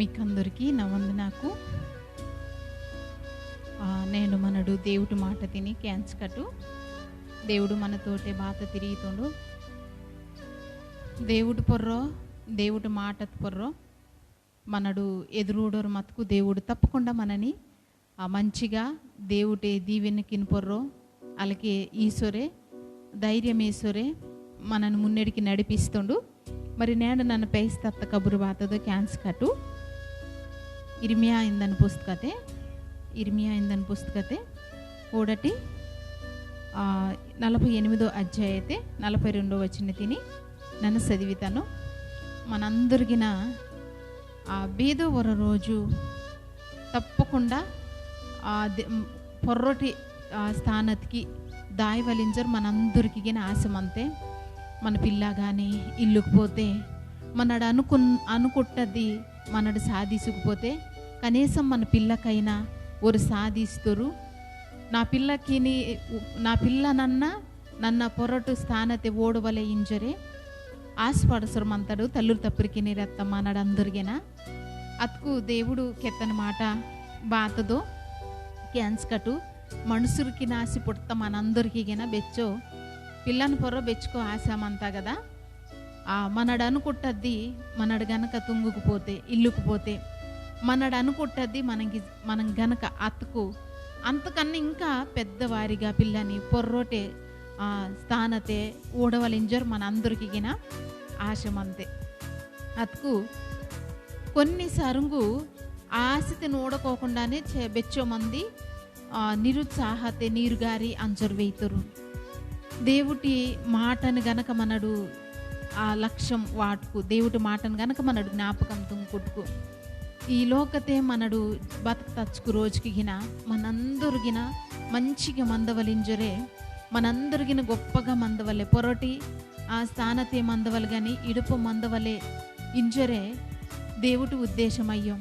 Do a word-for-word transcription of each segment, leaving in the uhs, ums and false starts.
మీకందరికీ నా వందనాకు. ఆ, నేను మనడు దేవుటి మాట తిని కేంజకటు. దేవుడు మనతోటే బాత తిరిగితుండు. దేవుడు పొర్రో, దేవుడు మాటత్ పొర్రో మనడు ఎదురుడోరు మతుకు దేవుడు తప్పకుండా మనని ఆ మంచిగా దేవుటే దీవెనకిన్ పొర్రో, అలాగే ఈసొరే, ధైర్యం ఈసొరే మనను మున్నెడికి నడిపిస్తుండు. మరి నేను నన్ను పేయిస్తత్త కబురు బాతదో కేంజకటు. ఇర్మియా ఇందని పుస్తకతే, ఇర్మియా ఇందని పుస్తకతే ఓడటి, ఆ, నలభై ఎనిమిదో అధ్యాయతే నలభై రెండో వచన తిని నన్ను చదివితాను. మనందరిగిన ఆ బీదో వర రోజు తప్పకుండా ఆ ది-, పొర్రొటి ఆ స్థానత్కి దాయవలింజర్ మనందరికిగిన ఆశ మంతే. మన పిల్ల గాని ఇల్లుకు పోతే, మనడు అనుకున్-, అనుకుట్టది మనడు సాధించకపోతే, కనీసం మన పిల్లకైనా ఓరు సాధిస్తురు. నా పిల్లకిని, నా పిల్ల నన్న, నన్న పొర్రొటు స్థానతే ఓడవలే ఇంజరే ఆశపడసరు మంతడు తల్లులు తప్పరికిని రత్త మనడందరిగిన. అతుకు దేవుడు కెత్తని మాట బాతదో కేంజకటు. మనుషులకి నాసి పుట్ట మనందరికిగిన బెచ్చో, పిల్లని పొర్రో బెచ్చుకో ఆశ మంతా కదా. ఆ, మనడు అనుకుట్టద్ది మనడు గనక తుంగుకుపోతే, ఇల్లుకుపోతే, మనడు అనుకుట్టద్ది మనకి, మనం గనక అతుకు, అంతకన్నా ఇంకా పెద్దవారిగా పిల్లని పొర్రొటే, ఆ, స్థానతే ఊడవలింజర్ మనందరికిగిన ఆశ మంతే. అతుకు కొన్ని సరుంగు ఆ ఆశతిని ఊడకోకుండానే చే-, బెచ్చో మంది, ఆ, నిరుత్సాహతే నీరుగారి అంజర్ వెయితురు. దేవుటి మాటను గనక మనడు ఆ లక్ష్యం వాటుకు, దేవుటి మాటను గనక మనడు జ్ఞాపకం తుంగుకుట్టుకు, ఈ లోకతే మనడు బతుకు తచ్చుకు రోజుకిగిన మనందరిగిన మంచిగా మందవలింజరే, మనందరిగిన గొప్పగా మందవలే, పొర్రొటి ఆ స్థానతే మందవలు గాని ఇడుపు మందవలే ఇంజరే దేవుటి ఉద్దేశమయ్యో.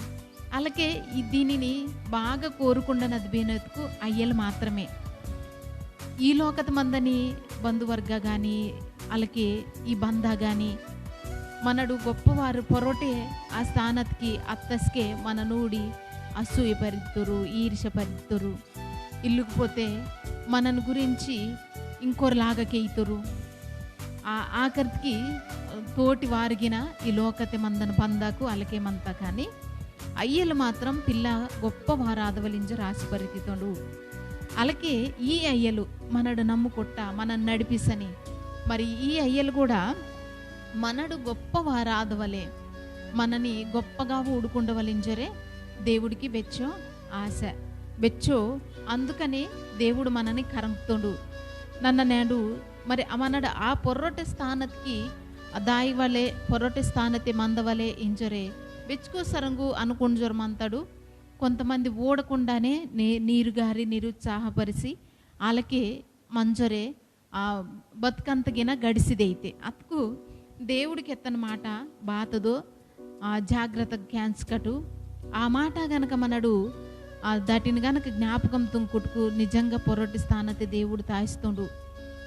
అలాగే ఈ దీనిని బాగా కోరుకుండనది బేనెత్తుకు అయ్యలు మాత్రమే. ఈ లోకత మందని బంధువర్గ గాని, అలాగే ఈ బంధ గాని, మనడు గొప్పవారు పొర్రొటే ఆ స్థానత్కి అత్తస్కే మన నూడి అసూయ పరిత్తురు, ఈర్ష్య పరిత్తురు. ఇల్లుకుపోతే మనను గురించి ఇంకొరలాగా కేయితురు. ఆ ఆఖరికి తోటి వారిగిన ఈ లోకతే మందన బంధాకు అలకే మంత కానీ, అయ్యలు మాత్రం పిల్ల గొప్ప వారాదవలింజ రాసి పరితితోండు. అలకే ఈ అయ్యలు మనడు నమ్ముకొట్ట, మనను నడిపిసని. మరి ఈ అయ్యలు కూడా మనడు గొప్ప వారాదవలే, మనని గొప్పగా ఊడుకుండవలింజరే దేవుడికి బెచ్చో ఆశ, బెచ్చో. అందుకనే దేవుడు మనని కరంతోండు. నన్న నేడు మరి మనడు ఆ పొర్రొటి స్థానత్కి దాయవలే, పొర్రొటి స్థానతే మందవలే ఇంజరే బెచ్చుకో సరంగు అనుకుంజరమంతడు. కొంతమంది ఓడకుండానే నే-, నీరుగారి నిరుత్సాహపరిచి, ఆలకే మంజరే ఆ బతుకంతగిన గడిసిదైతే. అతుకు దేవుడికి ఎత్తన మాట బాతదో ఆ జాగ్రత్తగా కేంజకటు. ఆ మాట గనక మనడు ఆ దాటిని గనక జ్ఞాపకం తుంకుట్టుకు నిజంగా పొర్రొటి స్థానతే దేవుడు తాయిస్తుండు.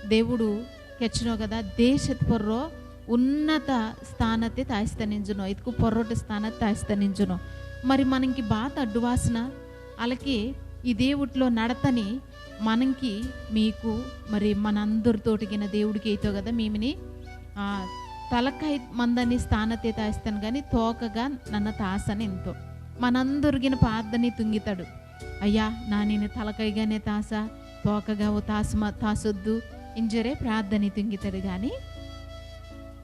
దేవుడు కెచ్చినో కదా, దేశత్ పొర్రో ఉన్నత స్థానతే తాయిస్తనింజునో, ఇతుకు పొర్రొటి స్థానతే తాయిస్తనింజునో. మరి మనకి బాత అడ్డువాసన, అలాగే ఈ దేవుట్లో నడతని మనంకి మీకు మరి మనందరితోటిగిన దేవుడికి అయితో కదా, మీమిని, ఆ, తలకాయ మందని స్థానతే తాయిస్తాను కానీ తోకగా నన్న తాసని ఎంతో. మనందరిగిన ప్రార్థన తుంగితాడు, అయ్యా, నా నేను తలకాయగానే తాస, తోకగా ఓ తాసు మ-, తాసొద్దు ఇంజరే ప్రార్థన తుంగితాడు కానీ,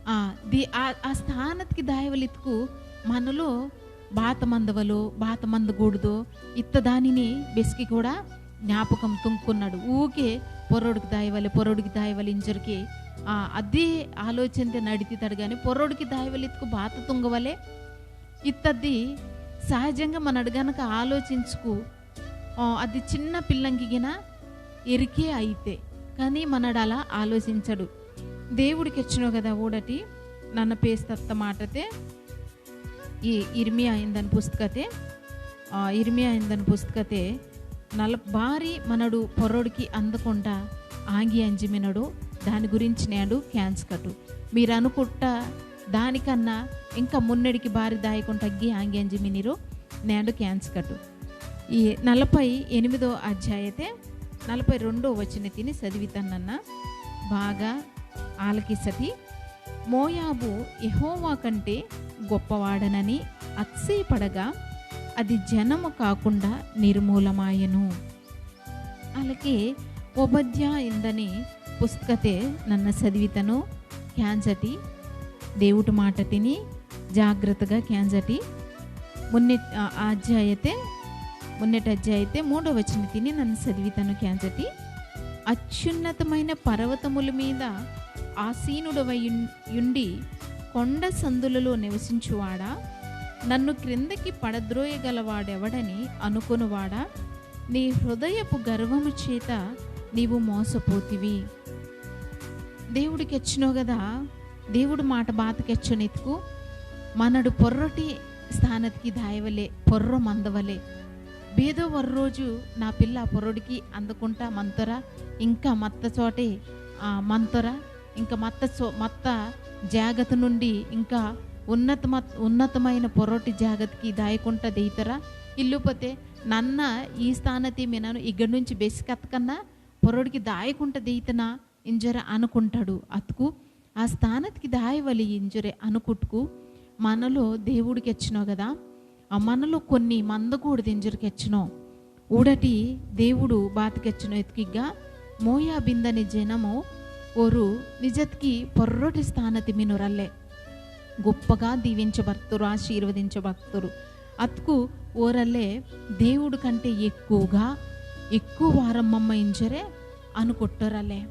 ఆ, ది-, ఆ, ఆ స్థానత్కి దాయవలిత్కు మనలో బాత మందవలో, బాత మందకూడదో, ఇత్తదానిని బెస్కి కూడా జ్ఞాపకం తుంకున్నాడు. ఊకే పొర్రొడికి దాయవలే, పొర్రొడికి దాయవలే ఇంజరికి, ఆ, అదే ఆలోచనతే నడితితాడు కానీ, పొర్రొడికి దాయవలిత్కు బాత తుంగవలే ఇత్తది. సహజంగా మనడు గనక ఆలోచించుకు, ఆ, అది చిన్న పిల్లంకి గిన ఎరికే అయితే, కానీ మనడు అలా ఆలోచించడు. దేవుడికి ఎచ్చినో కదా ఊడటి నన్న పేస్తత్త మాటతే ఈ ఇర్మియా ఇందని పుస్తకతే, ఆ, ఇర్మియా ఇందని పుస్తకతే నల-, బారి మనడు పొర్రొడికి అందకుండా ఆంగి అంజిమినడు. దాని గురించి నేడు కేంజకటు. మీరు అనుకుట్ట దానికన్నా ఇంకా మున్నెడికి బారి దాయకుండా తగ్గి ఆంగ్యంజి మినిరు నేడు క్యాంచకటు. ఈ నలభై ఎనిమిదో అధ్యాయతే నలభై రెండో వచన తిని చదివితన్నన్న బాగా ఆలకిసటి. మోయాబు యెహోవా కంటే గొప్పవాడనని అతిశయపడగా, అది జనము కాకుండా నిర్మూలమాయెను. అలాగే ఓబద్యా ఇందని పుస్తకతే నన్న చదివితను. క్యాంజటి దేవుటి మాట తిని జాగ్రత్తగా క్యాంజటి. మున్నె-, ఆ, ఆ అధ్యాయతే, మున్నెటి అధ్యాయతే మూడో వచన తిని నన్న చదివితను. క్యాంజటి అత్యున్నతమైన పర్వతముల మీద ఆసీనుడవై యుం-, యుండి, కొండ సందులలో నివసించువాడా, నన్ను క్రిందకి పడద్రోయగలవాడెవడని అనుకొనువాడా, నీ హృదయపు గర్వము చేత నీవు మోసపోతివి. దేవుడు కెచ్చినో కదా, దేవుడు మాట బాత కెచ్చనెత్తుకు మనడు పొర్రొటి స్థానతికి దాయవలే, పొర్రొ మందవలే. బేదో వర్రోజు నా పిల్ల పొర్రొడికి అందకుంటా మంతొరా, ఇంకా మత్త చోటే, ఆ, మంతొరా, ఇంకా మత్త చో-, మత్త జాగత నుండి ఇంకా ఉన్నత మత్-, ఉన్నతమైన పొర్రొటి జాగతికి దాయకుంటా దేయితొరా. ఇల్లుపోతే నన్న ఈ స్థానతి మినను ఇగ్గడి నుంచి బెసికత్కన్నా పొర్రొడికి దాయకుంటా దేయితనా ఇంజొరె అనుకుంటాడు. అతుకు ఆ స్థానతికి దాయవలి ఇంజొరె అనుకుట్కు మనలో దేవుడు కెచ్చినో కదా, ఆ మనలో కొన్ని మందకూడదు ఇంజొరె కెచ్చినో. ఊడటి దేవుడు బాత కెచ్చినో ఎత్తుకిగ్గా మోయాబిందని జనము ఓరు నిజత్కి పొర్రొటి స్థానతి మినురల్లే గొప్పగా దీవించబడుతురు, ఆశీర్వదించబడుతురు. అతుకు ఓరల్లే దేవుడు కంటే ఎక్కువగా, ఎక్కువ వారం మమ్మ ఇంజొరె అనుకొట్టొరల్లే.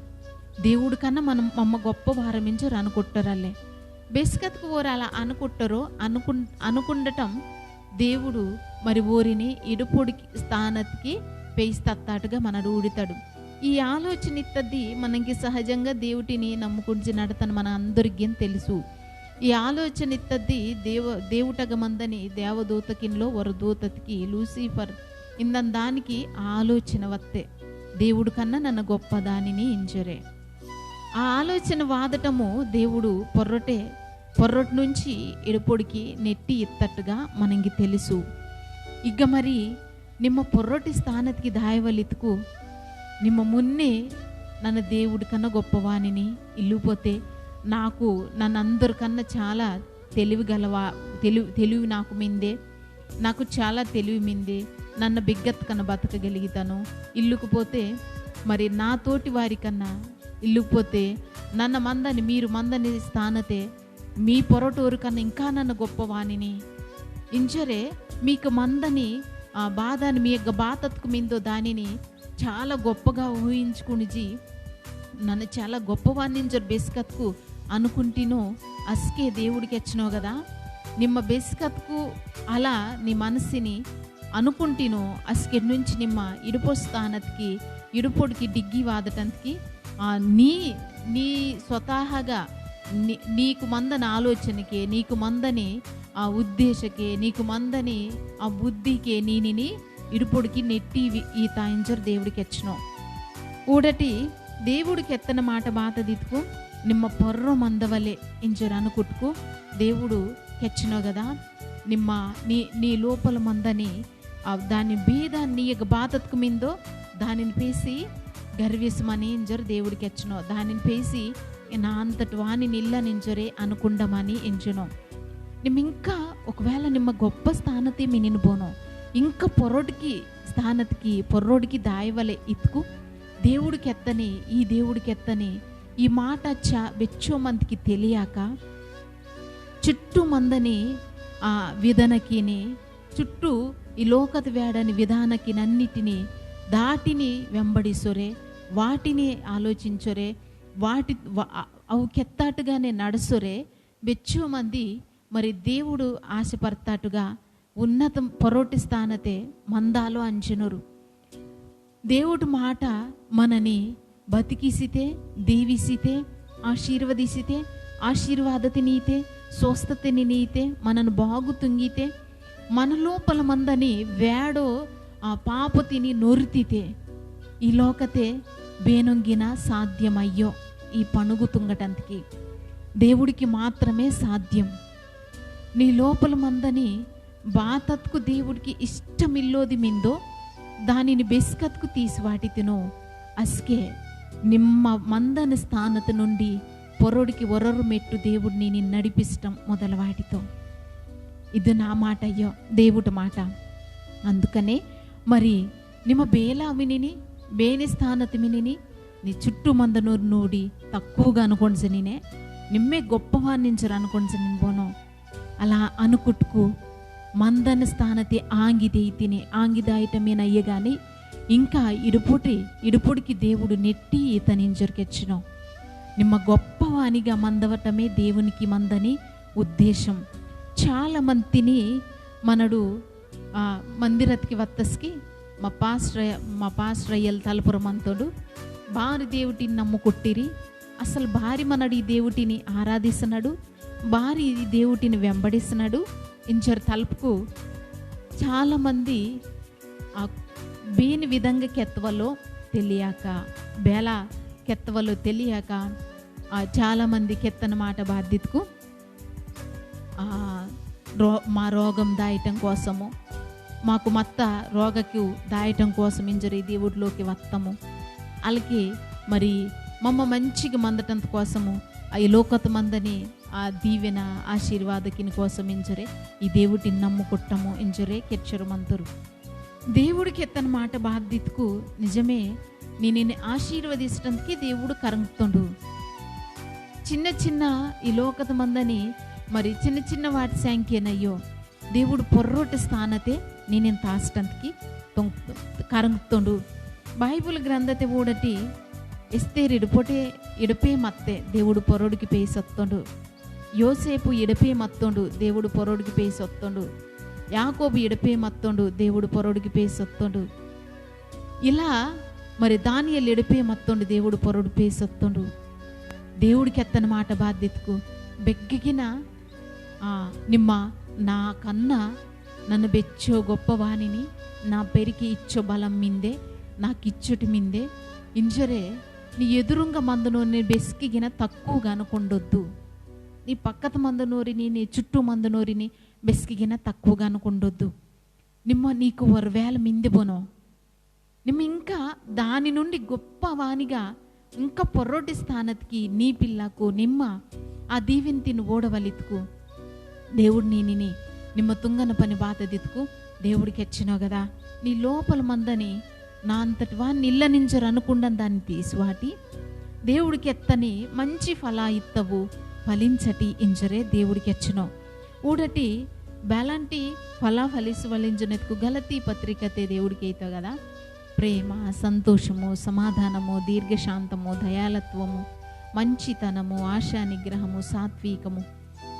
దేవుడు కన్నా మనం మమ్మ గొప్ప వారం ఇంజొరె అనుకొట్టొరల్లే. బెస్కత్కు ఓరు అలా అనుకొట్టొరో అనుకుం-, అనుకుండటం దేవుడు మరి ఓరిని ఇడుపొడికి స్థానతికి పేయిస్తత్తాటుగా మనడు ఊడితాడు. ఈ ఆలోచన ఇత్తది మనకి సహజంగా దేవుటిని నమ్ముకుంచి నడతను మన అందరికీ తెలుసు. ఈ ఆలోచన ఇత్తది దేవ-, దేవుటగ మందని దేవదూతకిన్లో వర దూతతికి లూసిఫర్ ఇందందానికి ఆ ఆలోచన వత్తే, దేవుడు కన్నా నన్న గొప్పదానిని ఇంజొరె. ఆ ఆలోచన వాదటము దేవుడు పొర్రొటే, పొర్రొటి నుంచి ఎడుపొడికి నెట్టి ఇత్తట్టుగా మనకి తెలుసు. ఇగ్గ మరి నిమ్మ పొర్రొటి స్థానతికి దాయవలితుకు నిమ్మ మున్నే నన్న దేవుడు కన్నా గొప్పవానిని, ఇల్లుపోతే నాకు నన్నందరికన్నా చాలా తెలివి గలవా-, తెలివి, తెలివి నాకు మిందే, నాకు చాలా తెలివి మిందే, నన్న బిగ్గత్ కన్నా బతకగలిగితాను. ఇల్లుకుపోతే మరి నా తోటి వారి కన్నా, ఇల్లుకుపోతే నన్న మందని, మీరు మందని స్థానతే, మీ పొరటోరు కన్నా ఇంకా నన్న గొప్పవానిని. ఇంజొరె మీకు మందని ఆ బాధని, మీ యొక్క బాతత్కు మిందో దానిని చాలా గొప్పగా ఊహించుకునిజి, నన్న చాలా గొప్పవానింజొరె బెస్కత్కు అనుకుంటినో, అస్కే దేవుడు కెచ్చినో కదా. నిమ్మ బెస్కత్కు అలా నీ మనస్సిని అనుకుంటినో, అస్కె నుంచి నిమ్మ ఇడుపొ స్థానత్కి, ఇడుపొడికి డిగ్గి వాదటంత్కి, ఆ, నీ, నీ స్వతహాగా నీ, నీకు మందని ఆలోచనకే, నీకు మందని ఆ ఉద్దేశకే, నీకు మందని ఆ బుద్ధికే నీనిని ఇడుపొడికి నెట్టి వి-, ఈ తాయించరు దేవుడు కెచ్చినో. ఊడటి దేవుడు కెత్తన మాట బాతదిత్కు నిమ్మ పొర్రొ మందవలే ఇంజొరె అనుకుట్కు దేవుడు కెచ్చినో కదా. నిమ్మ నీ, నీ లోపల మందని ఆ దాని బీద నీ యొక్క బాతత్కు మిందో దానిని పేసి గర్విసమని ఇంజొరె దేవుడు కెచ్చినో. దానిని పేసి నా అంతటి వానిని ఇల్లనింజొరె అనుకుండమని ఇంజునో. నిమ్మ ఇంకా ఒకవేళ నిమ్మ గొప్ప స్థానతి మినిని బోనో, ఇంకా పొర్రొడికి స్థానతికి, పొర్రొడికి దాయవలే ఇత్కు దేవుడు కెత్తని, ఈ దేవుడు కెత్తని, ఈ మాట చ-, బెచ్చో మందికి తెలియక చుట్టూ మందని ఆ విధానకిని, చుట్టూ ఈ లోకత వేడని విధానకినన్నిటినీ దాటిని వెంబడిసొరే, వాటిని ఆలోచించొరే, వాటి వ-, అ-, అవు కెత్తాటుగానే నడుసొరే, బెచ్చో మంది మరి దేవుడు ఆశపడతాటుగా ఉన్నత పొర్రొటి స్థానతే మందాలో అంజనొరు. దేవుడు మాట మనని బతికిసితే, దీవిసితే, ఆశీర్వదిసితే, ఆశీర్వాదతినీతే, స్వస్థతిని నీతే, మనను బాగు తుంగితే, మన లోపల మందని వేడో ఆ పాపతిని నొరితితే, ఈ లోకతే బేనొంగిన సాధ్యమయ్యో ఈ పణుగు తుంగటంతకి. దేవుడికి మాత్రమే సాధ్యం. నీ లోపల మందని బాతత్కు దేవుడికి ఇష్టమిల్లోది మిందో, దానిని బెస్కత్కు తీసివాటితినో, అస్కే నిమ్మ మందని స్థానత నుండి పొర్రొడికి ఒరొరు మెట్టు దేవుడు నిన్ను నడిపిస్టం మొదలవాటితో. ఇది నా మాట అయ్యో, దేవుడి మాట. అందుకనే మరి నిమ్మ బేలా మినిని, బేని స్థానత మినిని, నీ చుట్టూ మందనూరు నూడి తక్కువగా అనుకొంచనినే, నిమ్మే గొప్పవాన్నించరు అనుకొంచనిన్ బోనో. అలా అనుకుట్కు మందన స్థానతి ఆంగిదెయితిని, ఆంగిదాయిటమేనయ్యే గాని, ఇంకా ఇడుపుటి, ఇడుపుడికి దేవుడు నెట్టి ఇతనింజొరికెచ్చినో. నిమ్మ గొప్పవానిగా మందవటమే దేవునికి మందని ఉద్దేశం. చాలా మందిని మనడు, ఆ, మందిరత్కి వత్తస్కి మా పాస్టర్, మా పాస్టర్ అయ్యల్ తలపుర మంతోడు. బారి దేవుటిని నమ్ముకొట్టిరి. అసలు బారి మనడు ఈ దేవుటిని ఆరాధిస్తున్నాడు, బారి ఈ దేవుటిని వెంబడిస్తున్నాడు. ఇంజర్ తలుపుకు చాలా మంది ఆ బేని విధంగా కెత్తవలో తెలియక, బేల కెత్తవలో తెలియక, ఆ, చాలా మంది కెత్తన మాట బాధ్యతకు, ఆ, రో-, మా రోగం దాయటం కోసము, మాకు మత్త రోగకు దాయటం కోసం ఇంజరే దేవుడిలోకి వత్తము. అలాగే మరి మమ్మ మంచిగా మందటం కోసము, ఆ ఈ లోకత మందని ఆ దీవెన ఆశీర్వాదకిని కోసం ఇంజరే ఈ దేవుడిని నమ్ముకుట్టము ఇంజరే కెచ్చరు మంతురు. దేవుడికి ఎత్తన మాట బాధ్యతకు నిజమే, నిన్ను ఆశీర్వదించడానికి దేవుడు కరంగుతుండు. చిన్న చిన్న ఈ లోకత మందని మరి చిన్న చిన్న వాటి సంఖ్యనయ్యో, దేవుడు పొర్రొటి స్థానతే నిన్ను తాసటంతకి తొంగ్-, కరంగుతుండు. బైబిల్ గ్రంథతే ఊడటి ఎస్తేరు ఇడుపొటే ఇడుపే మత్తే దేవుడు పొర్రొడికి పేసొత్తుండు. యోసేపు ఇడుపే మత్తోండు, దేవుడు పొర్రొడికి పేసొత్తుండు. యాకోబు ఇడుపే మత్తోండు, దేవుడు పొర్రొడికి పేసొత్తుండు. ఇలా మరి దానియేలు ఇడుపే మత్తోండు, దేవుడు పొర్రొడు పేసొత్తుండు. దేవుడికి ఎత్తన మాట బాధ్యతకు బెగ్గగిన, ఆ, నిమ్మ నాకన్నా నన్ను బెచ్చో గొప్పవానిని, నా పెరికి ఇచ్చో బలం మిందే, నాకు ఇచ్చుటి మిందే, ఇంజరే నీ ఎదురుంగ మందనోరిని బెస్కిగిన తక్కువగా అనుకుండొద్దు. నీ పక్కత మందనోరిని, నీ చుట్టూ మందనోరిని బెస్కిగిన తక్కువగా అనుకుండొద్దు. నిమ్మ నీకు ఒరవేళ మింది బోనో, నిమ్మ ఇంకా దాని నుండి గొప్ప వానిగా, ఇంకా పొర్రొటి స్థానతికి నీ పిల్లకు నిమ్మ ఆ దీవెన తిని ఓడవలితుకు. దేవుడు నీనిని నిమ్మ తుంగన పని బాతదితుకు దేవుడికి ఎచ్చినో కదా. నీ లోపల మందని నా అంతటి వాన్ని ఇల్ల నింజరు అనుకుండని దాన్ని తీసివాటి, దేవుడికి ఎత్తని మంచి ఫలా ఇత్తవు, ఫలించటి ఇంజరే దేవుడికి ఎచ్చినో. ఊడటి బేలాంటి ఫలా ఫలిసి ఫలించినెత్తుకు గలతీ పత్రికతే దేవుడికి అయితో కదా. ప్రేమ, సంతోషము, సమాధానము, దీర్ఘశాంతము, దయాళత్వము, మంచితనము, ఆశా నిగ్రహము, సాత్వికము,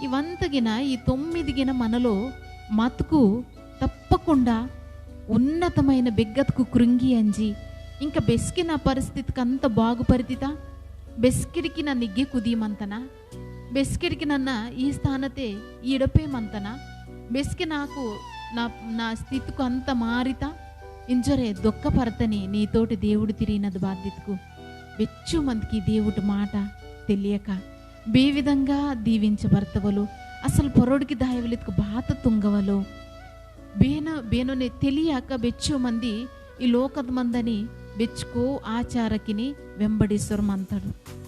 ఇవంతగిన ఈ తొమ్మిదిగిన మనలో మతుకు తప్పకుండా ఉన్నతమైన బెగ్గత్కు కృంగి అంజి, ఇంకా బెస్కిన పరిస్థితికి అంత బాగుపరితిత, బెస్కిడికి నన్ను ఇగ్గి కుదీమంతనా, బెస్కిడికి నన్న ఈ స్థానతే ఈడపే మంతనా, బెస్కి నాకు నా, నా స్థితికు అంత మారిత, ఇంజరే దుఃఖపరతని నీతోటి దేవుడు తిరిగినది బాధ్యతకు. బెచ్చు మందికి దేవుడు మాట తెలియక బే విధంగా దీవించబడతవలో, అసలు పొరొడికి దాయవలెత్తుకు బాత తుంగవలో, బేన, బేనోనే తెలియక బెచ్చు మంది ఈ లోకద మందని బెచ్చుకో ఆచారకిని వెంబడిసొరు మంతడు.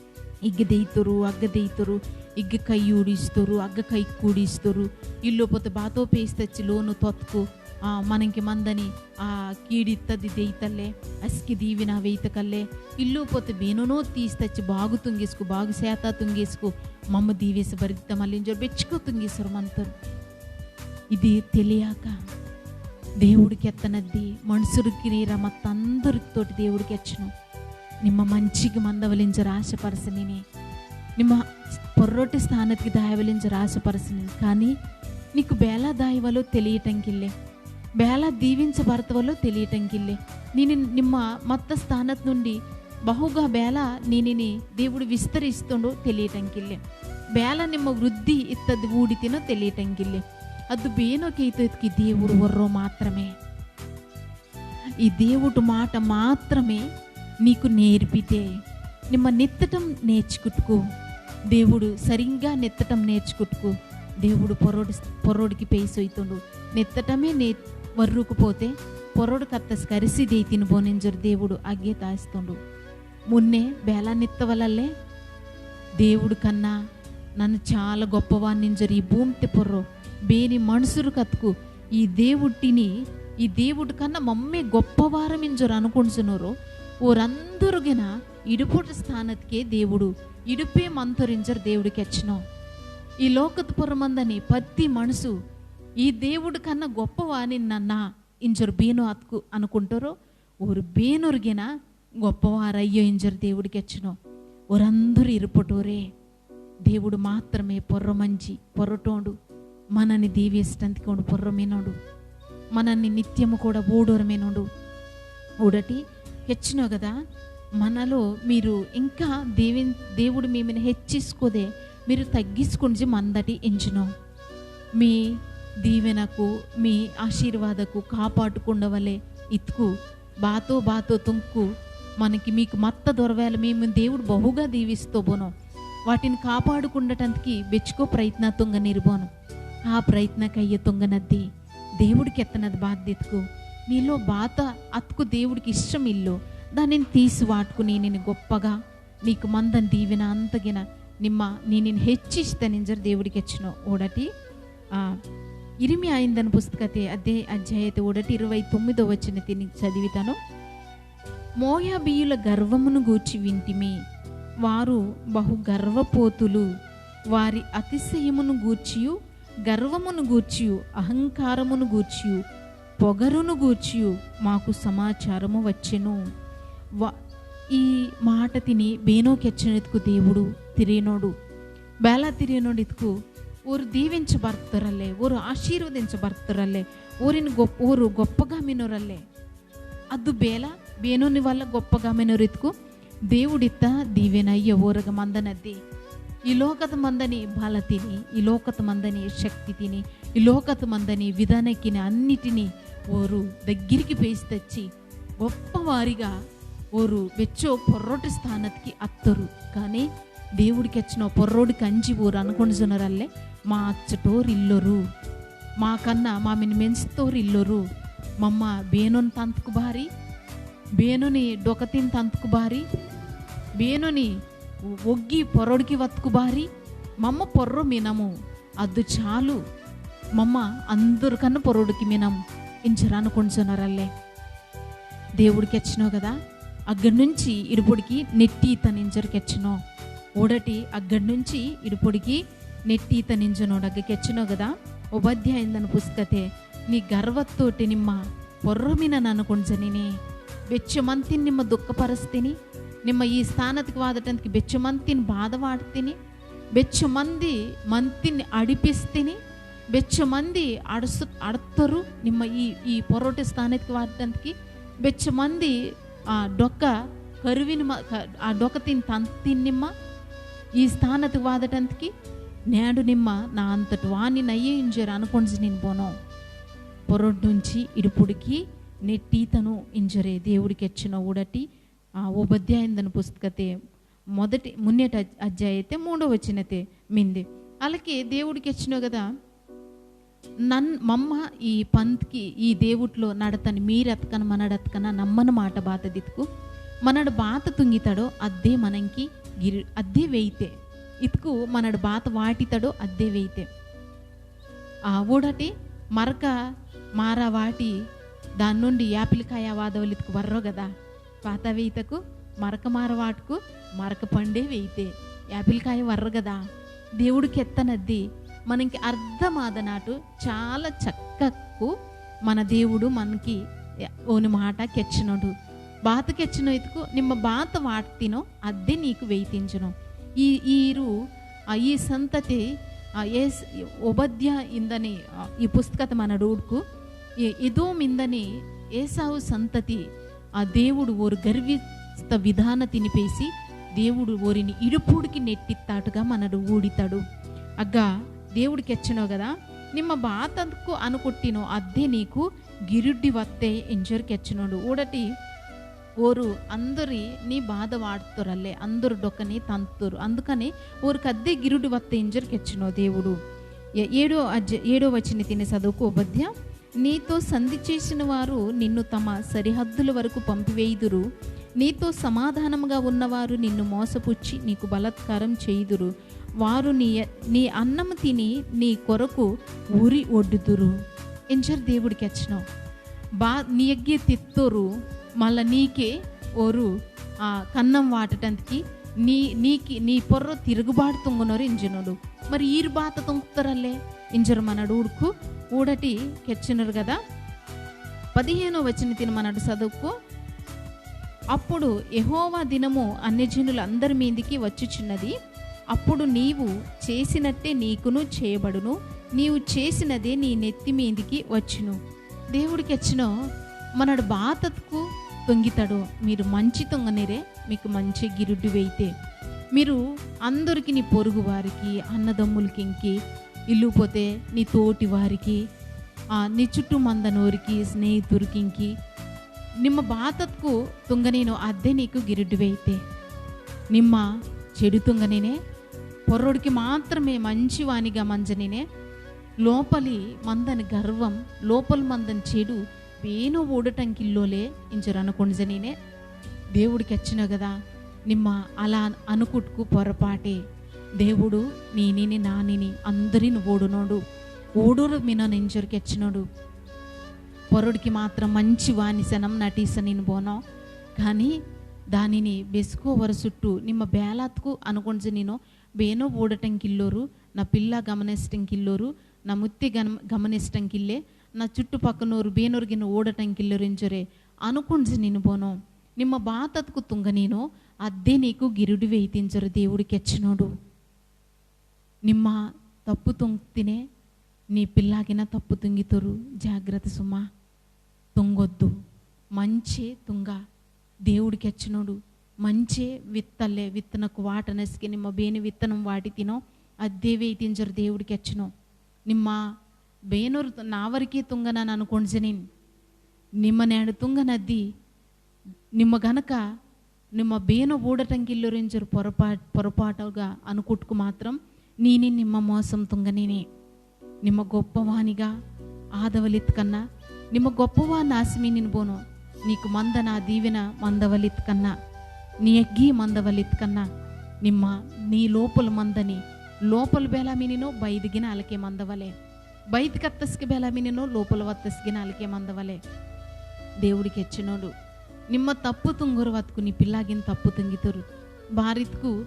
ఇగ్గ దెయితొరు, అగ్గ దెయితొరు, ఇగ్గ కై ఊడిస్తొరు, అగ్గ కై కూడిస్తొరు, ఇల్లు పోతే బాతో పేస్తచ్చి లోను తొత్కు, ఆ, మనంకి మందని ఆ కీడిత్తది దెయితల్లే, అస్కి దీవిన వెయితకల్లే, ఇల్లు పోతే బేనోనో తీస్తచ్చి బాగు తుంగిస్కు, బాగు సేత తుంగిస్కు, మమ్మ దీవిసి బరిదిత మల్లింజో బెచ్చుకో తుంగిసొరు మంతొరు. ఇది తెలియక దేవుడికి ఎత్తనద్ది మనుషుడికి రమత్తందరితోటి దేవుడికి ఎచ్చను. నిమ్మ మంచిగా మందవలించరు ఆశపరచనిని, నిమ్మ పొర్రొటి స్థానతికి దాయవలించరు ఆశపరచనిని, కానీ నీకు బేలా దాయవలో తెలియటంకిల్లే, బేలా దీవించబడతవలో తెలియటంకిల్లే. నేను నిమ్మ మత్త స్థానత నుండి బహుగా బేలా నీనిని దేవుడు విస్తరిస్తుండో తెలియటంకిల్లే, బేలా నిమ్మ వృద్ధి ఇత్తది ఊడితినో తెలియటంకిల్లే. అద్దు బేనో కేతోత్కి దేవుడు వర్రో మాత్రమే. ఈ దేవుడు మాట మాత్రమే నీకు నేర్పితే నిమ్మ నెత్తటం నేర్చుకుట్టుకో. దేవుడు సరింగా నెత్తటం నేర్చుకుట్టుకు దేవుడు పొర్రొడి, పొర్రొడికి పేసొయ్తుండు. నెత్తటమే నే వర్రుకు పోతే పొర్రొడు కత్తస్కి అరిసి దేతిని బోనింజరు దేవుడు అగ్గే తాయిస్తుండు. మున్నే బేలా నెత్తవలల్లే దేవుడు కన్నా నన్ను చాలా గొప్పవాన్నింజరు ఈ భూమితే పొర్రో బేని మనుసురు కత్కు ఈ దేవుడిని, ఈ దేవుడు కన్నా మమ్మే గొప్పవారమింజరు అనుకుంటున్నారు. ఓరందరుగిన ఇడుపుటి స్థానతికే దేవుడు ఇడుపే మంతరింజరు దేవుడికి ఎచ్చను. ఈ లోకత పొరమందని పత్తి మనసు ఈ దేవుడు కన్నా గొప్పవాని నన్న ఇంజరు బీను అత్కు అనుకుంటారో, ఓరు బీనురుగిన గొప్పవారయ్యో ఇంజరు దేవుడికి ఎచ్చను. ఓరందరూ ఇరుపటోరే. దేవుడు మాత్రమే పొర్రమంచి పొర్రటోండు. మనని దీవిస్టందుకోండు పొర్రమేనోడు. మనని నిత్యము కూడా ఊడోరమేనోడు. ఊడటి హెచ్చునో కదా, మనలో మీరు ఇంకా దేవి-, దేవుడు మిమ్మల్ని హెచ్చించుకోదే, మీరు తగ్గించుకుంచి మందటి ఎంచునో. మీ దీవెనకు, మీ ఆశీర్వాదకు కాపాడుకుండవలే ఇత్కు బాతో బాతో తుంకు మనకి మీకు మత్త దొరవేల మేము దేవుడు బహుగా దీవిస్తోబోను. వాటిని కాపాడుకుండటానికి బెచ్చుకో ప్రయత్న తుంగ నిర్బోను. ఆ ప్రయత్న కయ్య తుంగనద్ది దేవుడికి ఎత్తనది బాధ్యతకు. నీలో బాత అత్కు దేవుడికి ఇష్టం ఇల్లో, దానిని తీసి వాటుకుని నేను గొప్పగా నీకు మందని దీవెన అంతగిన నిమ్మ నీ నేను హెచ్చిస్తానింజరు దేవుడికి ఎచ్చును. ఓడటి ఆ, ఇరిమియా ఇందని పుస్తకతే అదే అధ్యాయతే ఓడటి ఇరవై తొమ్మిదో వచనతిని చదివితాను. మోయాబీయుల గర్వమును గూర్చి వింటిమి, వారు బహు గర్వపోతులు, వారి అతిశయమును గూర్చియు, గర్వమును గూర్చియు, అహంకారమును గూర్చియు, పొగరును గూర్చియు మాకు సమాచారము వచ్చెను. వ-, ఈ మాటతిని బేనో కెచ్చనెత్కు దేవుడు తిరినోడు. బేలా తిరినోడిత్కు ఓరు దీవించబడతారల్లే, ఓరు ఆశీర్వదించబడతారల్లే, ఓరిని గొప్ప, ఓరు గొప్పగా మినోరల్లే. అద్దు బేలా, బేనోని వల్ల గొప్పగా మినోరిత్కు దేవుడిత్త దీవెనయ్య ఓరగ మందనద్ది. ఈ లోకత మందని బలతిని, ఈ లోకత మందని శక్తితిని, ఈ లోకత మందని విధానకిని అన్నిటినీ ఓరు దగ్గరికి పేసి తెచ్చి గొప్పవారిగా ఓరు వెచ్చో పొర్రొటి స్థానతికి అత్తరు. కానీ దేవుడికి ఎచ్చిన పొర్రోడికి అంజి ఓరు అనుకుంటున్నారల్లే, మా అచ్చటోరు ఇల్లొరు, మా కన్నా మామిని మెంచుతోరు ఇల్లొరు, మమ్మ బేనోని తంతుకు బారి, బేనోని డొకతిని తంతుకు బారి, బేనోని ఒగ్గి పొర్రొడికి వత్తుకు బారి, మమ్మ పొర్రొ మినము, అద్దు చాలు, మమ్మ అందరికన్నా పొర్రొడికి మినం ఇంజరు అనుకుంటున్నారల్లే. దేవుడికి ఎచ్చినో కదా, అగ్గడి నుంచి ఇడుపుడికి నెట్టి తనింజరికి ఎచ్చినో. ఓడటి అగ్గడి నుంచి ఇడుపుడికి నెట్టి తనింజనోడు అగ్గకి ఎచ్చినో కదా. ఉపాధ్యాయుందని పుస్తకతే నీ గర్వత్తోటి నిమ్మ పొర్రొమిన ననుకుంజనిని. బెచ్చ మంతిని నిమ్మ దుఃఖపరుస్తిని. నిమ్మ ఈ స్థానతికి వాదటందుకు బెచ్చ మంతిని బాధ వాడుతిని. బెచ్చ మంది మంతిని అడిపిస్తిని. బెచ్చ మంది అడుసు-, అడత్తరు నిమ్మ ఈ, ఈ పొర్రొటి స్థానతికి వాదటందుకు. బెచ్చ మంది ఆ డొక్క కరువిని మ-, క-, ఆ డొక్క తిని తంతిని నిమ్మ ఈ స్థానతికి వాదటందుకు. నేడు నిమ్మ నా అంతటి వాణి నయ్యే ఇంజరు అనుకుంజి నేను పోను. పొర్రొటి నుంచి ఇడుపుడికి నెట్టితను ఇంజరే దేవుడికి ఎచ్చిన ఊడటి ఆ ఉపాధ్యాయుందని పుస్తకతే మొదటి మున్నేటి అధ్యాయతే మూడో వచనతే మింది. అలాగే దేవుడికి ఎచ్చినో కదా, నన్-, మమ్మ ఈ పంత్కి ఈ దేవుట్లో నడతని మీరత్కన మనడత్కన నమ్మన మాట బాత దిత్కు, మనడు బాత తుంగితడో అద్దే మనంకి గిరి-, అద్దే వెయితే. ఇత్కు మనడు బాత వాటితడో అద్దే వెయితే. ఆ ఊడటి మరక మార వాటి దాని నుండి యాపిల్ కాయ వాదవలిత్కు వర్రో కదా. పాత వేయితకు మరక మార వాటుకు మరక పండే వేయితే యాపిల్ కాయ వర్రగదా. దేవుడు కెత్తనద్ది మనకి అర్థమాదనాటు చాలా చక్కకు మన దేవుడు మనకి ఓని మాట కెచ్చినోడు. బాత కెచ్చినో ఇతుకు నిమ్మ బాత వాట్తినో అద్దే నీకు వేయితించును. ఈ, ఈరు, ఆ, ఈ సంతతి, ఆ, ఏస్-, ఓబద్య ఇందని, ఆ, ఈ పుస్తకత మనడు ఊడ్కు, ఈ ఎదోమ్ ఇందని ఏసావు సంతతి, ఆ దేవుడు ఓరు గర్విస్త విధాన తినిపేసి, దేవుడు ఓరిని ఇడుపుడికి నెట్టిత్తాటుగా మనడు ఊడితాడు. అగ్గా దేవుడు కెచ్చినో కదా, నిమ్మ బాతకు అనుకుట్టినో అద్దే నీకు గిరుడ్డి వత్తే ఇంజర్ కెచ్చినోడు. ఊడటి ఓరు అందరి నీ బాధ వాడుతోరల్లే, అందరు డొక్కని తంతురు. అందుకని ఓరు కద్దే గిరుడు వత్త ఇంజర్ కెచ్చినో దేవుడు. ఏ-, ఏడో అధ్య-, ఏడో వచన తిని చదువుకు. ఓబద్య, నీతో సంధి చేసిన వారు నిన్ను తమ సరిహద్దుల వరకు పంపివేయుదురు. నీతో సమాధానముగా ఉన్నవారు నిన్ను మోసపుచ్చి నీకు బలాత్కారం చేయుదురు. వారు నీ, నీ అన్నము తిని నీ కొరకు ఉరి ఒడ్డుదురు. ఇంజర్ దేవుడు కెచ్చినో. బా, నీ ఎగ్గే తిత్తోరు, మళ్ళా నీకే ఓరు, ఆ, కన్నం వాటటంతకి నీ, నీకి, నీ పొర్రో తిరుగుబాటు తుంగనోరు ఇంజనోడు. మరి ఈరు బాత తుంగుతారల్లే ఇంజరు మనడు ఊడుకు ఊడటి కెచ్చినరు కదా. పదిహేనో వచన తిని మనడు చదువుకు. అప్పుడు యెహోవా దినము అన్యజనులందరి మీదికి వచ్చుచున్నది. అప్పుడు నీవు చేసినట్టే నీకును చేయబడును, నీవు చేసినదే నీ నెత్తి మీదికి వచ్చును. దేవుడు కెచ్చినో మనడు బాతత్కు తొంగితడు. మీరు మంచి తొంగనిరే, మీకు మంచి గిరుడ్డు వెయితే. మీరు అందరికి, నీ పొరుగు వారికి, అన్నదమ్ములకింకి, ఇల్లు పోతే నీ తోటి వారికి, ఆ, నీ చుట్టూ మందనోరికి, స్నేహితురికింకి, నిమ్మ బాతత్కు తుంగనేను అద్దే నీకు గిరుడ్డు వెయితే. నిమ్మ చెడు తుంగనేనే పొర్రొడికి మాత్రమే మంచి వానిగా మంజనినే, లోపలి మందని గర్వం, లోపలి మందని చెడు బేనో ఊడటంకిల్లోలే ఇంజరు అనుకుంజనినే. దేవుడు కెచ్చినో కదా, నిమ్మ అలా అనుకుట్కు పొరపాటే. దేవుడు నీనిని నానిని అందరిని ఓడునోడు, ఓడోరు మినో ఇంజరు కెచ్చినోడు. పొర్రొడికి మాత్రం మంచి వానిసనం నటిసనిని బోనో, కానీ దానిని బెసుకోవర సుట్టు నిమ్మ బేలాత్కు అనుకుంజనినో బేనో ఊడటంకిల్లోరు, నా పిల్ల గమనిస్టంకిల్లోరు, నా ముత్తె గమ-, గమనిస్టంకిల్లే, నా చుట్టుపక్కనోరు బేనోర్గిన ఊడటంకిల్లోరు ఇంజొరే అనుకుంజనిని బోనో. నిమ్మ బాతత్కు తుంగనేనో అద్దే నీకు గిరుడు వెయితింజరు దేవుడు కెచ్చినోడు. నిమ్మ తప్పు తుంగ్తినే నీ పిల్లాగిన తప్పు తుంగితోరు. జాగ్రత్త సుమా. తుంగొద్దు. మంచే తుంగ. దేవుడు కెచ్చినోడు. మంచే విత్తల్లే, విత్తనకు వాటనస్కి నిమ్మ బేని విత్తనం వాటితినో అద్దే వెయితింజరు దేవుడు కెచ్చినో. నిమ్మ బేనోరు నావరికే తుంగనని అనుకుంజనిన్. నిమ్మ నేడు తుంగనద్ది. నిమ్మ గనక నిమ్మ బేనో ఊడటంకిల్లోరింజరు పొరపా-, పొరపాటుగా అనుకుట్కు మాత్రం నీని నిమ్మ మోసం తుంగనినే. నిమ్మ గొప్పవానిగా ఆదవలిత్కన్నా, నిమ్మ గొప్పవాని ఆసిమినిని బోనో, నీకు మందన దీవెన మందవలిత్కన్నా, నీ ఎగ్గి మందవలిత్కన్నా, నిమ్మ నీ లోపల మందని, లోపల బేలా మినినో బయదిగిన అలకే మందవలే. బయటికి అత్తస్కి బేలా మినినో లోపల వత్తస్కి నాలుకే మందవలే. దేవుడు కెచ్చినోడు. నిమ్మ తప్పు తుంగరు వత్కు నీ పిల్లాగిన తప్పు తుంగితోరు. బారిత్కు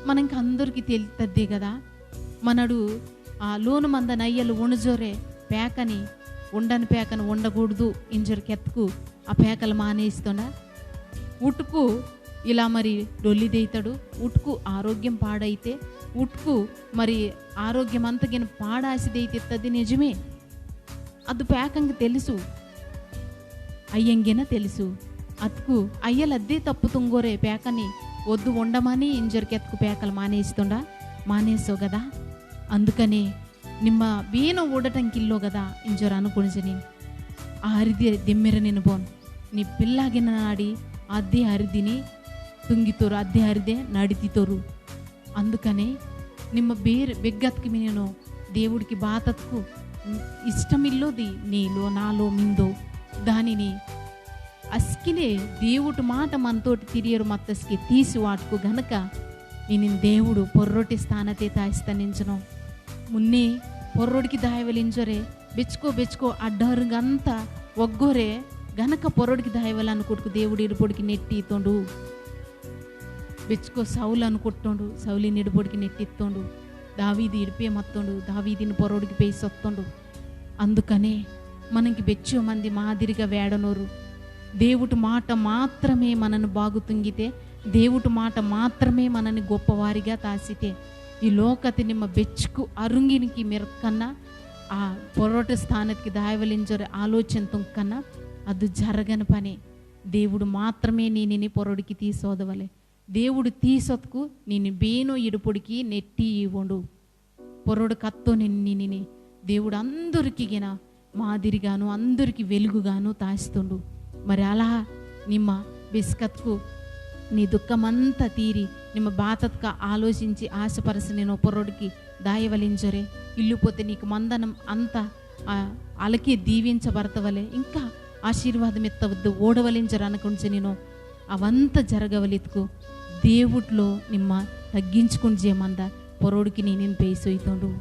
మనకి అందరికి తెలుస్తద్దే కదా. మనడు ఆ లోను మంద నయ్యలు ఉణుజోరే పేకని, ఉండని పేకని ఉండకూడదు ఇంజరు కెత్తుకు ఆ పేకలు మానేస్తుండా. ఉటుకు ఇలా మరి డొల్లి దేయితాడు, ఉటుకు ఆరోగ్యం పాడైతే, ఉటుకు మరి ఆరోగ్యం అంతగిన పాడాసి దేయితిత్తది నిజమే. అది పేకంగా తెలుసు, అయ్యంగిన తెలుసు. అతుకు అయ్యలు అద్దే తప్పు తుంగోరే పేకని వద్దు ఉండమని ఇంజరికెత్తుకు పేకలు మానేస్తుండా, మానేసో కదా. అందుకనే నిమ్మ బేనో ఊడటంకిల్లో కదా ఇంజోరు అనుకునిసి నేను ఆ అరిది దెమ్మిర నేను బోన్ నీ పిల్లాగిన నాడి అద్దే అరిదిని తుంగితోరు, అద్దే అరిదే నడితితోరు. అందుకనే నిమ్మ బేర్ బెగ్గత్కి మినెనో దేవుడికి బాతత్కు ఇష్టమిల్లోది నీలో నాలో మిందో దానిని అస్కినే దేవుడు మాట మనతోటి తిరియరు మత్తస్కి తీసి వాటుకు గనక నేను దేవుడు పొర్రొటి స్థానతే తాయిస్తానించను. మున్నే పొర్రొడికి దాయవలించరే బెచ్చుకో బెచ్చుకో అడ్డారుగంతా ఒగ్గోరే గనక పొర్రొడికి దాయవలనుకుట్టుకు దేవుడు ఇడుపొడికి నెట్టితోండు. బెచ్చుకో సౌలు అనుకుట్టోండు, సౌలిని ఇడుపొడికి నెట్టిత్తోండు. దావీది ఇడిపే మత్తోండు, దావీదిని పొర్రొడికి పేసొత్తోండు. అందుకనే మనకి బెచ్చో మంది మాదిరిగా వేడనోరు. దేవుడు మాట మాత్రమే మనను బాగుతుంగితే, దేవుడు మాట మాత్రమే మనని గొప్పవారిగా తాసితే, ఈ లోకతి నిమ్మ బెచ్చుకు అరుంగినికి మెరక్కన్నా, ఆ పొర్రొట స్థానతికి దాయవలించరు ఆలోచన తుంకన్నా అది జరగని పని. దేవుడు మాత్రమే నీనిని పొర్రొడికి తీసోదవలే. దేవుడు తీసొత్కు నేను బేనో ఇడుపొడికి నెట్టి ఇవ్వండు. పొర్రొడు కత్తో నిన్నిని దేవుడు అందరికిగిన మాదిరిగాను అందరికి వెలుగుగాను తాస్తుండు. మరి అలా నిమ్మ బెస్కత్కు నీ దుఃఖమంతా తీరి, నిమ్మ బాతత్క ఆలోచించి ఆశపరసనినో పొర్రొడికి దాయవలింజొరే. ఇల్లుపోతే నీకు మందనం అంతా, ఆ, అలకే దీవించబడతవలే, ఇంకా ఆశీర్వాదం ఎత్తవద్దు ఓడవలింజరు అనుకుంటునినో అవంత జరగవలిత్కు దేవుట్లో నిమ్మ తగ్గించుకుంజే మంద పొర్రొడికి నీ నిన్ను పేసొయ్తోండు.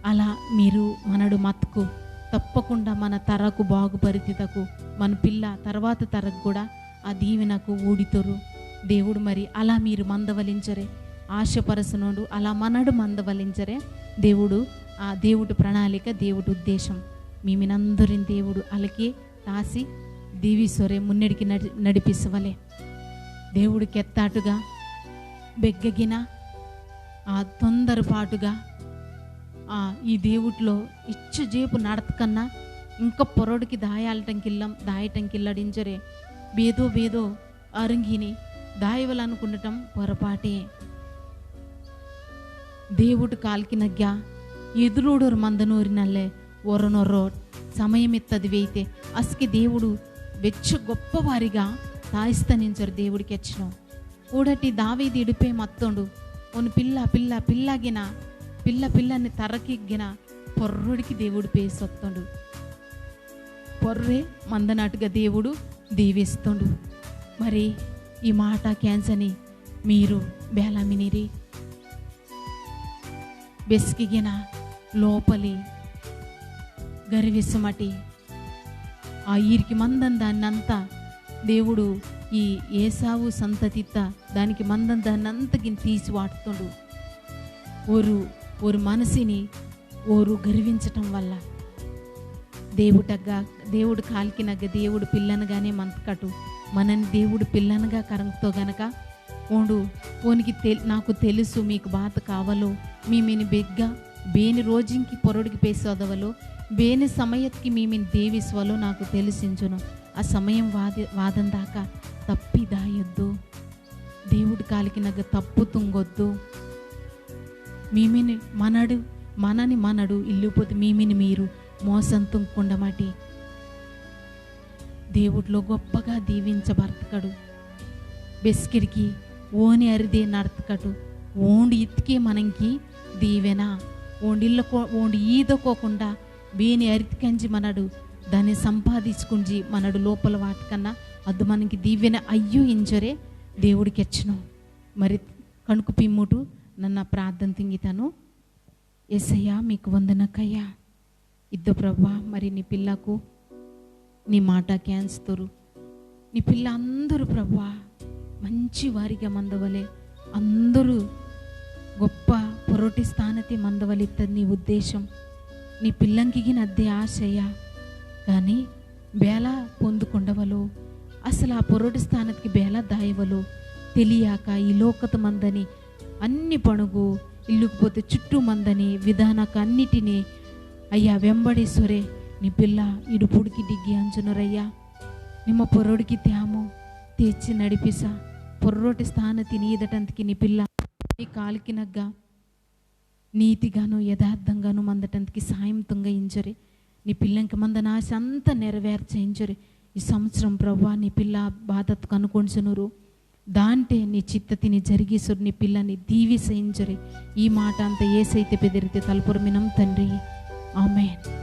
అలా మీరు మనడు మత్కు తప్పకుండా మన తరకు బాగుపరితితకు మన పిల్ల తర్వాత తరకు కూడా ఆ దీవెనకు ఊడితోరు. దేవుడు మరి అలా మీరు మందవలించరే ఆశపరసనోడు, అలా మనడు మందవలించరే. దేవుడు, ఆ దేవుడు ప్రణాళిక, దేవుడు ఉద్దేశం మీమినందరిని దేవుడు అలకే తాసి దీవిసొరే మున్నెడికి నడి-, నడిపిసవలే. దేవుడు కెత్తాటుగా బెగ్గగిన ఆ తొందరపాటుగా ఆ ఈ దేవుట్లో ఇచ్చు జేపు నడతకన్నా ఇంకా పొర్రొడికి దాయాలటంకిల్లం, దాయటంకిల్లడించరే. బేదో బేదో అరుంగిని దాయవలనుకుండటం పొరపాటే. దేవుడు కాల్కినగ్గా ఎదురూడోరు మందనూరినల్లే ఒరొనొరో సమయమిత్తది వెయితే అస్కి దేవుడు వెచ్చు గొప్పవారిగా తాయిస్తనించరు దేవుడికి ఎచ్చినో. ఊడటి దావీదు ఇడుపే మత్తోండు. ఓను పిల్ల, పిల్ల, పిల్లగిన, పిల్ల, పిల్లని తరకిగ్గిన పొర్రొడికి దేవుడు పేసొత్తోండు. పొర్రే మందనాటుగా దేవుడు దీవిస్తోండు. మరి ఈ మాట కేంజని మీరు బేలా మినిరి. బెస్కిగిన లోపలి గర్విసమటి ఆ ఈరికి మందం దాన్నంతా దేవుడు ఈ ఏసావు సంతతిత్త దానికి మందం దాన్నంతగిన తీసి వాడుతుండు. ఓరు, ఓరు మనసుని ఓరు గర్వించటం వల్ల దేవుడగ్గా, దేవుడు కాల్కినగ్గ దేవుడు పిల్లనగానే మంతకటు మనని దేవుడు పిల్లనగా కరంతో గనక ఓండు ఓనికి తెల్-, నాకు తెలుసు మీకు బాత కావాలో, మీమిని బెగ్గ బేని రోజుంకి పొర్రొడికి పేసోదవలో, బేని సమయత్కి మీమిని దీవిసవలో నాకు తెలిసించును. ఆ సమయం వాది-, వాదందాకా తప్పి దాయొద్దు. దేవుడు కాల్కినగ్గ తప్పు తుంగొద్దు. మీమిని మనడు, మనని మనడు, ఇల్లుపోతే మీమిని మీరు మోసం తుంగకుండమటి. దేవుడిలో గొప్పగా దీవించబడతకడు. బెస్కిడికి ఓని అరిదే నడతకటు. ఓండు ఇత్తికే మనంకి దీవెన. ఓండిల్లకో-, ఓండు ఈదకోకుండా బేని అరితికంజి మనడు దాన్ని సంపాదించుకుంజి మనడు లోపల వాటకన్నా అది మనకి దీవెన అయ్యో ఇంజరే దేవుడికి ఎచ్చును. మరి కణుకు పిమ్ముటు నన్న ప్రార్థన తింగితను. యేసయ్యా, మీకు వందనకయ్యా. ఇద్దు ప్రభువా, మరి నీ పిల్లకు నీ మాట కేంచుతురు. నీ పిల్ల అందరూ ప్రభువా మంచి వారిగా మందవలే, అందరూ గొప్ప పొరటి స్థానతే మందవలిత్తది నీ ఉద్దేశం. నీ పిల్లంకిగిన అద్దే ఆశయ్యా. కానీ బేలా పొందుకుండవలో, అసలు ఆ పొరటి స్థానత్కి బేలా దాయవలో తెలియాక ఈ లోకత మందని అన్ని పణుగు ఇల్లుకుపోతే చుట్టూ మందని విధానక అన్నిటినీ అయ్యా వెంబడిసొరే నీ పిల్ల ఇడుపుడికి డిగ్గి అంచునరయ్యా. నిమ్మ పొరొడికి త్యాము తెచ్చి నడిపిస పొర్రొటి స్థాన తినీదటంతకి నీ పిల్ల నీ కాలికినగ్గా నీతిగాను యథార్థంగాను మందటంతకి సాయం తుంగ ఇంజొరే. నీ పిల్లంకి మందన ఆశ అంతా నెరవేర్చ ఇంజొరే. ఈ సంవత్సరం ప్రభువా నీ పిల్ల బాధత్ కనుకొంచునురు. దాంటే నీ చిత్తతిని జరిగిసురు, నీ పిల్లని దీవిస ఇంజొరే. ఈ మాట అంతా ఏసైతే పెదిరితే తలపురమినం తండ్రి. ఆమేన్.